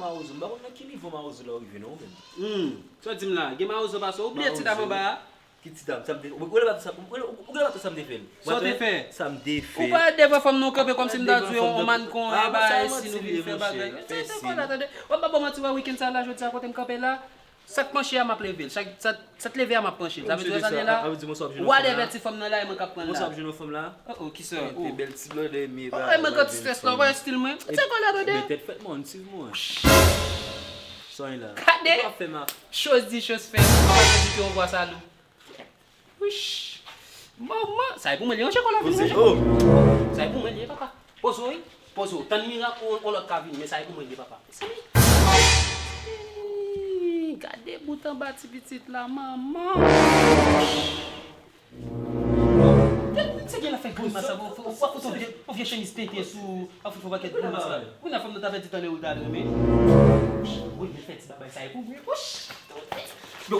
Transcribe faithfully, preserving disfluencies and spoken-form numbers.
Mawozo, m pa konn nan ki nivo mawozo la ou rive non ou menm. Hmm. Sa w di m la? Gen mawozo pase w? Ou bliye ti dam anba a? Ki ti dam? Sa m te, ou, ou lè bato sa, ou, ou, ou lè bato sa m te fè l? Sa w te fè? Sa m te fè. Ou pa al devan fanm nan kanpe kòmsi m ta di w yon mann kon yon bagay si nou vin fè bagay. Sa te kò la tande. W ap ba bò manti wè wikenn sa la jodi a kote m kanpe la. Sa k panche a m ap leve l. Sa, sa, sa t leve a m ap panche l. Sa vle di wè sa l ye la? Whatever ti fanm nan la e mwen k ap pran l la. Ou ap jwenn yon fanm la? Oh oh, kisa? Te bèl ti blonde men. Oh, e mwen kòt stress la, wè stil mwen. Se kò la tande. Men tèt fèt mwen, swiv mwen. Soy la. Gade. Ou pa fè m a. Chose dit, chose faite. Papa te di ke yon vwa salou. Wouch. Manman, sa e pou mwen li ranje kò la vin ranje kò. Sa e pou mwen li ye papa. Poze w wi. Poze w. Tann mirak ou, ou lòt ka vini, men sa e pou mwen li ye papa. Mezanmi. Gade bout anba ti pitit la, manman. Gade, misye gen la fè grimas sa, w ap fout yon vye, yon vye chemiz tenten sou, w ap fout yon pakèt grimas la. Kounye a fanm nan ta pèdi tann ou ta dòmi. Wi, men fè ti babay sa e pou mwen. Wouch! Yo.